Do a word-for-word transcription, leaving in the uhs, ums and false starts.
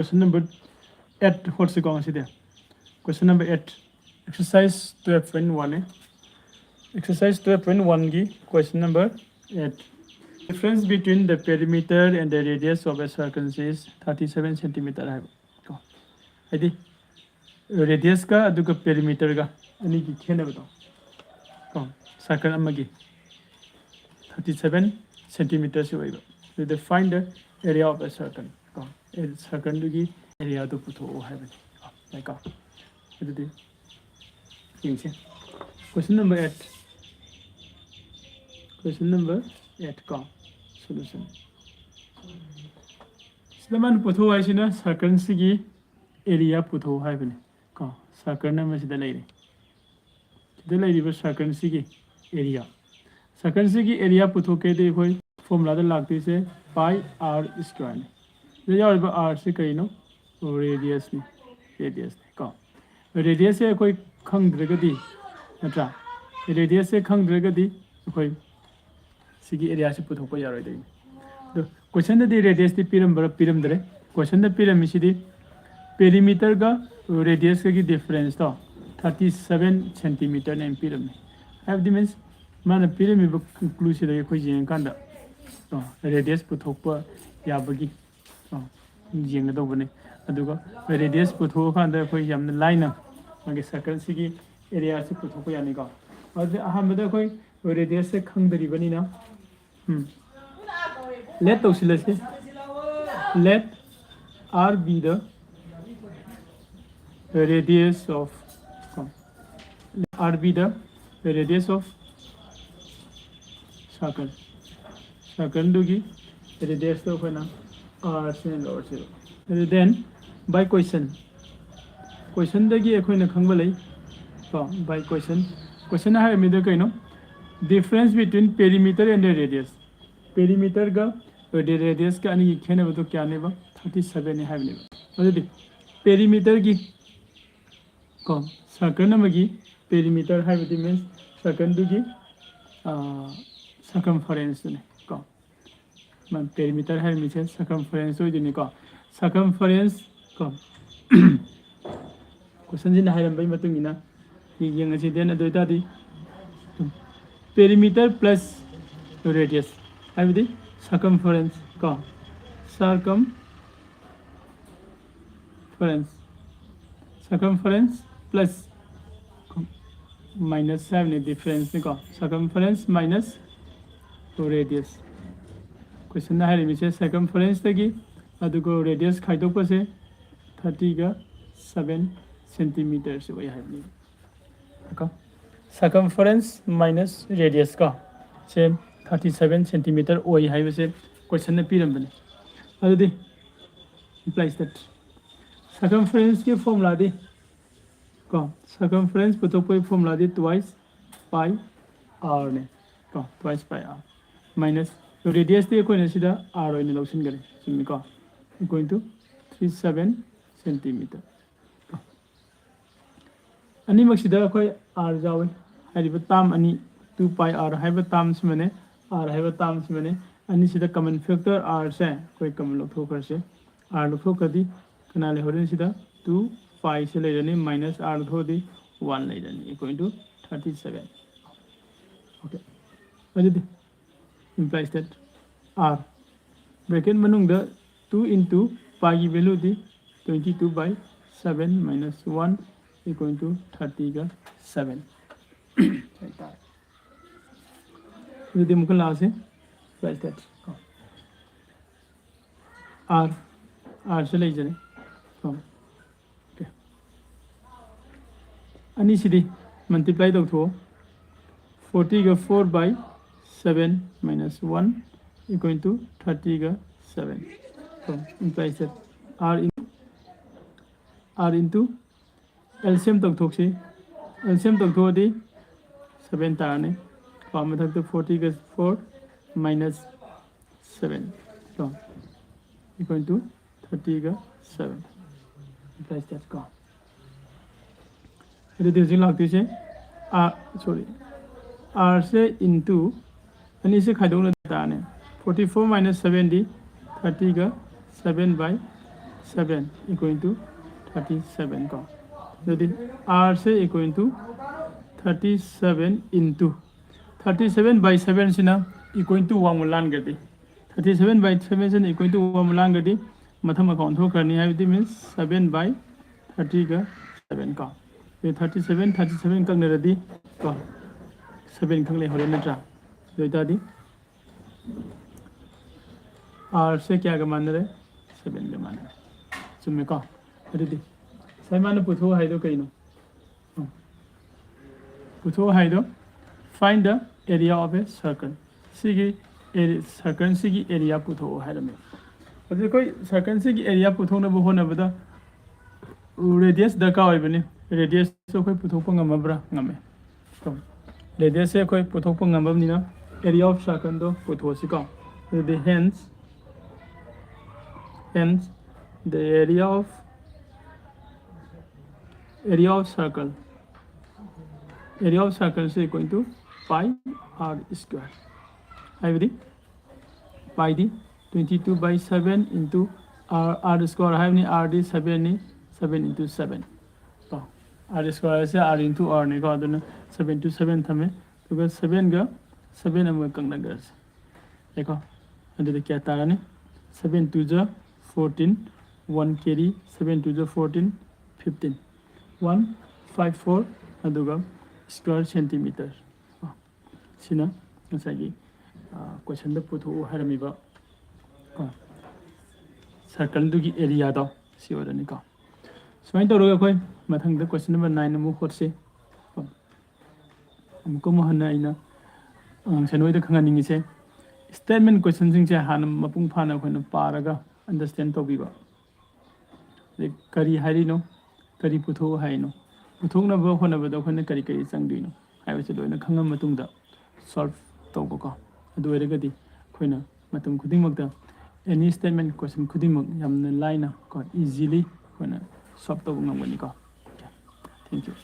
Question number eight ꯍꯣꯠꯁꯤꯀꯣ ꯉꯁꯤꯗꯤ꯫ Question number eight, exercise twelve point one ꯅꯦ꯫ Exercise twelve point one ꯒꯤ question number eight. Difference between the perimeter and the radius of a circle is thirty seven centimeter ꯍꯥꯏꯕ ꯀꯣ꯫ ꯍꯥꯏꯗꯤ radius ꯀ ꯑꯗꯨꯒ perimeter ꯒ ꯑꯅꯤꯒꯤ ꯈꯦꯠꯅꯕꯗꯣ ꯀꯣ, circle ꯑꯃꯒꯤ thirty seven centimeter ꯁꯤ ꯑꯣꯏꯕ꯫ ꯑꯗꯨꯗ find the area of a circle ꯀꯣ, circle ꯗꯨꯒꯤ area ꯗꯨ ꯄꯨꯊꯣꯛꯑꯣ ꯍꯥꯏꯕꯅꯤ ꯀꯣ꯫ ꯌꯥꯏꯀꯣ? ꯑꯗꯨꯗꯤ ꯌꯦꯡꯁꯦ꯫ Question number eight. Question number eight ꯀꯣ, solution꯫ ꯁꯤꯗ ꯃꯥꯅ ꯄꯨꯊꯣꯛꯑꯣ ꯍꯥꯏꯁꯤꯅ circle ꯁꯤꯒꯤ area ꯄꯨꯊꯣꯛꯑꯣ ꯍꯥꯏꯕꯅꯤ ꯀꯣ꯫ Circle ꯑꯃ ꯁꯤꯗ ꯂꯩꯔꯦ꯫ ꯁꯤꯗ ꯂꯩꯔꯤꯕ circle ꯁꯤꯒꯤ area, circle ꯁꯤꯒꯤ area ꯄꯨꯊꯣꯛꯀꯦꯗꯤ ꯑꯩꯈꯣꯏ formula ꯗ ꯂꯥꯛꯇꯣꯏꯁꯦ pi r square ꯅꯤ꯫ ꯁꯤꯗ ꯌꯥꯎꯔꯤꯕ r ꯁꯤ ꯀꯔꯤꯅꯣ? Radius ꯅꯤ꯫ Radius ꯅꯤ ꯀꯣ꯫ Radius ꯁꯦ ꯑꯩꯈꯣꯏ ꯈꯪꯗ꯭ꯔꯒꯗꯤ, ꯅꯠꯇ꯭ꯔꯥ? Radius ꯁꯦ ꯈꯪꯗ꯭ꯔꯒꯗꯤ ꯑꯩꯈꯣꯏ ꯁꯤꯒꯤ area ꯁꯤ ꯄꯨꯊꯣꯛꯄ ꯌꯥꯔꯣꯏꯗꯣꯏꯅꯤ꯫ ꯑꯗꯣ question ꯗꯗꯤ radius ꯇꯤ ꯄꯤꯔꯝꯕ꯭ꯔꯥ? ꯄꯤꯔꯝꯗ꯭ꯔꯦ꯫ Question ꯗ ꯄꯤꯔꯝꯃꯤꯁꯤꯗꯤ perimeter ꯒ radius ꯀꯒꯤ difference ꯇꯣ thirty seven centimeter ꯅꯦꯅ ꯄꯤꯔꯝꯃꯤ꯫ ꯍꯥꯏꯕꯗꯤ means ꯃꯥꯅ ꯄꯤꯔꯝꯃꯤꯕ clue ꯁꯤꯗꯒꯤ ꯑꯩꯈꯣꯏ ꯌꯦꯡꯉꯀꯥꯟꯗ, ꯑꯣ, radius ꯄꯨꯊꯣꯛꯄ ꯌꯥꯕꯒꯤ, ꯑꯣ, ꯌꯦꯡꯒꯗꯧꯕꯅꯤ꯫ ꯑꯗꯨꯒ radius ꯄꯨꯊꯣꯛꯑꯀꯥꯟꯗ ꯑꯩꯈꯣꯏ ꯌꯥꯝꯅ ꯂꯥꯏꯅ ꯃꯥꯒꯤ circle ꯁꯤꯒꯤ area ꯁꯤ ꯄꯨꯊꯣꯛꯄ ꯌꯥꯅꯤꯀꯣ꯫ ꯑꯗꯨꯗꯤ ꯑꯍꯥꯟꯕꯗ ꯑꯩꯈꯣꯏ radius say ꯈꯪꯗꯔꯤꯕꯅꯤꯅ, um, let ꯇꯧꯁꯤꯜꯂꯁꯤ꯫ Let r be the radius of, ꯀꯣ, r be the radius of circle꯫ Circle ꯗꯨꯒꯤ radius ꯇꯣ ꯑꯩꯈꯣꯏꯅ r ꯁꯤꯅ ꯂꯧꯔꯁꯦꯕ꯫ ꯑꯗꯨ then by question, question ꯗꯒꯤ ꯑꯩꯈꯣꯏꯅ ꯈꯪꯕ ꯂꯩ ꯀꯣ, by question꯫ Question ꯍꯥꯏꯔꯝꯃꯤꯗꯣ ꯀꯩꯅꯣ? Difference between perimeter and the radius꯫ Perimeter ꯒ radius ꯀ ꯑꯅꯤꯒꯤ ꯈꯦꯠꯅꯕꯗꯣ ꯀꯌꯥꯅꯦꯕ? Thirty seven ꯅꯤ ꯍꯥꯏꯕꯅꯦꯕ꯫ ꯑꯗꯨꯗꯤ perimeter ꯒꯤ ꯀꯣ, circle ꯑꯃꯒꯤ perimeter ꯍꯥꯏꯕꯗꯤ means circle ꯗꯨꯒꯤ, ꯑꯥ, circumference ꯇꯨꯅꯤ ꯀꯣ꯫ ꯃꯥ perimeter ꯍꯥꯏꯔꯝꯃꯤꯁꯦ circumference ꯑꯣꯏꯗꯣꯏꯅꯤꯀꯣ꯫ circumference ꯀꯣ, ꯀꯣꯏꯁꯟꯁꯤꯅ ꯍꯥꯏꯔꯝꯕꯒꯤ ꯃꯇꯨꯡ ꯏꯟꯅ ꯌꯦꯡꯉꯁꯤ꯫ Then ꯑꯗꯨ ꯑꯣꯏꯇꯥꯔꯗꯤ perimeter plus radius ꯍꯥꯏꯕꯗꯤ circumference ꯀꯣ, circumference, circumference plus minus ꯍꯥꯏꯕꯅꯤ, difference ꯅꯤꯀꯣ, circumference minus radius꯫ ꯀꯣꯏꯁꯟꯗ ꯍꯥꯏꯔꯤꯕꯁꯦ circumference ꯇꯒꯤ ꯑꯗꯨꯒ radius ꯈꯥꯏꯗꯣꯛꯄꯁꯦ thirty ꯒ seven centimeter ꯁꯤ ꯑꯣꯏ ꯍꯥꯏꯕꯅꯤ꯫ ꯀꯣ, circumference minus radius ꯀꯣ, ꯁꯦ thirty seven centimeter ꯑꯣꯏ ꯍꯥꯏꯕꯁꯦ ꯀꯣꯏꯁꯟꯅ ꯄꯤꯔꯝꯕꯅꯤ꯫ ꯑꯗꯨꯗꯤ implies that circumference ꯀꯤ formula ꯗꯤ ꯀꯣ, circumference ꯄꯨꯊꯣꯛꯄꯒꯤ formula ꯗꯤ twice pi r ꯅꯦ ꯀꯣ, twice pi r minus radius T ꯑꯩꯈꯣꯏꯅ ꯁꯤꯗ r ꯑꯣꯏꯅ ꯂꯧꯁꯤꯟꯒꯅꯤ, ꯆꯨꯝꯃꯤꯀꯣ, equal to three seven centimeter꯫ ꯑꯅꯤꯃꯛꯁꯤꯗ ꯑꯩꯈꯣꯏ r ꯌꯥꯎꯏ꯫ ꯍꯥꯏꯔꯤꯕ term ꯑꯅꯤ, two pi r ꯍꯥꯏꯕ term ꯁꯤꯃꯅꯦ, r ꯍꯥꯏꯕ term ꯁꯤꯃꯅꯦ꯫ ꯑꯅꯤꯁꯤꯗ common factor r ꯁꯦ ꯑꯩꯈꯣꯏ common ꯂꯧꯊꯣꯛꯈ꯭ꯔꯁꯦ꯫ R ꯂꯧꯊꯣꯛꯈ꯭ꯔꯗꯤ ꯀꯅꯥ ꯂꯩꯍꯧꯔꯅꯤ? ꯁꯤꯗ two pi ꯁꯦ ꯂꯩꯔꯅꯤ, minus r ꯂꯧꯊꯣꯛꯑꯗꯤ one ꯂꯩꯔꯅꯤ, equal to thirty seven꯫ Okay, ꯑꯗꯨꯗꯤ implies that r bracket ꯃꯅꯨꯡꯗ two into pi ꯒꯤ value D twenty two by seven minus one equal to thirty ꯒ seven ꯍꯥꯏꯇꯥꯔꯦ꯫ ꯑꯗꯨꯗꯤ ꯑꯃꯨꯛꯀ ꯂꯥꯛꯑꯁꯤ, implies that ꯀꯣ, r, r ꯁꯦ ꯂꯩꯖꯔꯦ ꯀꯣ꯫ Okay, ꯑꯅꯤꯁꯤꯗꯤ multiply ꯇꯧꯊꯣꯛꯑꯣ꯫ Forty ꯒ four by seven minus one equal to thirty ꯒ seven꯫ So implies that r in, r into L C M ꯇꯧꯊꯣꯛꯁꯤ꯫ L C M ꯇꯧꯊꯣꯛꯑꯗꯤ seven ꯇꯥꯔꯅꯤ꯫ ꯀꯣ, ꯃꯊꯛꯇ forty ꯒ four minus seven ꯀꯣ, equal to thirty ꯒ seven꯫ Implies that ꯀꯣ꯫ ꯑꯗꯨꯗꯤ ꯍꯧꯖꯤꯛ ꯂꯥꯛꯇꯣꯏꯁꯦ r, sorry, r ꯁꯦ into ꯑꯅꯤꯁꯦ ꯈꯥꯏꯗꯣꯛꯅ ꯇꯥꯔꯅꯤ꯫ Forty four minus seven ꯗꯤ thirty ꯒ seven by seven equal to thirty seven ꯀꯣ꯫ ꯑꯗꯨꯗꯤ R say equal to thirty seven into thirty seven by seven ꯁꯤꯅ equal to one ꯃꯨꯛ ꯂꯥꯟꯒꯗꯤ, thirty seven by seven ꯁꯤꯅ equal to one ꯃꯨꯛ ꯂꯥꯟꯒꯗꯤ ꯃꯊꯪ ꯑꯃꯨꯛ ꯑꯣꯟꯊꯣꯛꯈ꯭ꯔꯅꯤ, ꯍꯥꯏꯕꯗꯤ means seven by thirty ꯒ seven ꯀꯣ꯫ ꯑꯗꯨ thirty seven, thirty seven ꯀꯛꯅꯔꯗꯤ ꯀꯣ, seven ꯈꯛ ꯂꯩꯍꯧꯔꯦ ꯅꯠꯇ꯭ꯔꯥ? ꯑꯗꯨ ꯑꯣꯏꯇꯥꯔꯗꯤ R ꯁꯦ ꯀꯌꯥꯒ ꯃꯥꯟꯅꯔꯦ? Seven ꯒ ꯃꯥꯟꯅꯔꯦ꯫ ꯆꯨꯝꯃꯦꯀꯣ? ꯑꯗꯨꯗꯤ ꯉꯁꯥꯏ ꯃꯥꯅ ꯄꯨꯊꯣꯛꯑꯣ ꯍꯥꯏꯗꯣ ꯀꯩꯅꯣ? ꯎꯝ꯫ ꯄꯨꯊꯣꯛꯑꯣ ꯍꯥꯏꯗꯣ, find the area of a circle꯫ ꯁꯤꯒꯤ area, circle ꯁꯤꯒꯤ area ꯄꯨꯊꯣꯛꯑꯣ ꯍꯥꯏꯔꯝꯃꯦ꯫ ꯍꯧꯖꯤꯛ ꯑꯩꯈꯣꯏ circle ꯁꯤꯒꯤ area ꯄꯨꯊꯣꯛꯅꯕ ꯍꯣꯠꯅꯕꯗ radius ꯗꯔꯀꯥꯔ ꯑꯣꯏꯕꯅꯤ꯫ Radius ꯁꯨ ꯑꯩꯈꯣꯏ ꯄꯨꯊꯣꯛꯄ ꯉꯝꯃꯕ꯭ꯔꯥ? ꯉꯝꯃꯦ꯫ Radius ꯁꯦ ꯑꯩꯈꯣꯏ ꯄꯨꯊꯣꯛꯄ ꯉꯝꯃꯕꯅꯤꯅ area of circle ꯗꯣ ꯄꯨꯊꯣꯛꯑꯁꯤꯀꯣ꯫ ꯑꯗꯨꯗꯤ hence, hence the area of, area of circle, area of circle is equal to pi r square꯫ ꯍꯥꯏꯕꯗꯤ pi D twenty two by seven into r, r square ꯍꯥꯏꯕꯅꯤ, r ꯗꯤ seven ꯅꯤ, seven into seven ꯀꯣ꯫ R square ꯁꯦ r into r ꯅꯤꯀꯣ, ꯑꯗꯨꯅ seven into seven ꯊꯝꯃꯦ꯫ ꯑꯗꯨꯒ seven ꯒ seven ꯑꯃꯒ ꯀꯛꯅꯈ꯭ꯔꯁꯦ꯫ ꯌꯥꯏꯀꯣ? ꯑꯗꯨꯗꯤ ꯀꯌꯥ ꯇꯥꯔꯅꯤ? Seven two ꯖ fourteen, one carry, seven two ꯖ fourteen, fifteen, one five four, ꯑꯗꯨꯒ square centimeter꯫ ꯁꯤꯅ ꯉꯁꯥꯏꯒꯤ ꯀꯣꯏꯁꯟꯗ ꯄꯨꯊꯣꯛꯎ ꯍꯥꯏꯔꯝꯃꯤꯕ circle ꯗꯨꯒꯤ area ꯗꯣ ꯁꯤ ꯑꯣꯏꯔꯅꯤꯀꯣ꯫ ꯁꯨꯃꯥꯏꯅ ꯇꯧꯔꯒ ꯑꯩꯈꯣꯏ ꯃꯊꯪꯗ question number nine ꯑꯃꯨꯛ ꯍꯣꯠꯁꯤ꯫ ꯑꯃꯨꯛꯀ ꯑꯃꯨꯛ ꯍꯟꯅ ꯑꯩꯅ ꯑꯉꯥꯡꯁꯦ ꯅꯣꯏꯗ ꯈꯪꯍꯟꯅꯤꯡꯉꯤꯁꯦ, statement question ꯁꯤꯡꯁꯦ ꯍꯥꯟꯅ ꯃꯄꯨꯡ ꯐꯥꯅ ꯑꯩꯈꯣꯏꯅ ꯄꯥꯔꯒ understand ꯇꯧꯕꯤꯕ꯫ ꯑꯗꯩ ꯀꯔꯤ ꯍꯥꯏꯔꯤꯅꯣ, ꯀꯔꯤ ꯄꯨꯊꯣꯛꯎ ꯍꯥꯏꯔꯤꯅꯣ, ꯄꯨꯊꯣꯛꯅꯕ ꯍꯣꯠꯅꯕꯗ ꯑꯩꯈꯣꯏꯅ ꯀꯔꯤ ꯀꯔꯤ ꯆꯪꯗꯣꯏꯅꯣ ꯍꯥꯏꯕꯁꯦ ꯂꯣꯏꯅ ꯈꯪꯉ ꯃꯇꯨꯡꯗ solve ꯇꯧꯕꯀꯣ꯫ ꯑꯗꯨ ꯑꯣꯏꯔꯒꯗꯤ ꯑꯩꯈꯣꯏꯅ ꯃꯇꯝ ꯈꯨꯗꯤꯡꯃꯛꯇ any statement question ꯈꯨꯗꯤꯡꯃꯛ ꯌꯥꯝꯅ ꯂꯥꯏꯅ ꯀꯣ, easily ꯑꯩꯈꯣꯏꯅ solve ꯇꯧꯕ ꯉꯝꯒꯅꯤꯀꯣ꯫ Okay, thank you꯫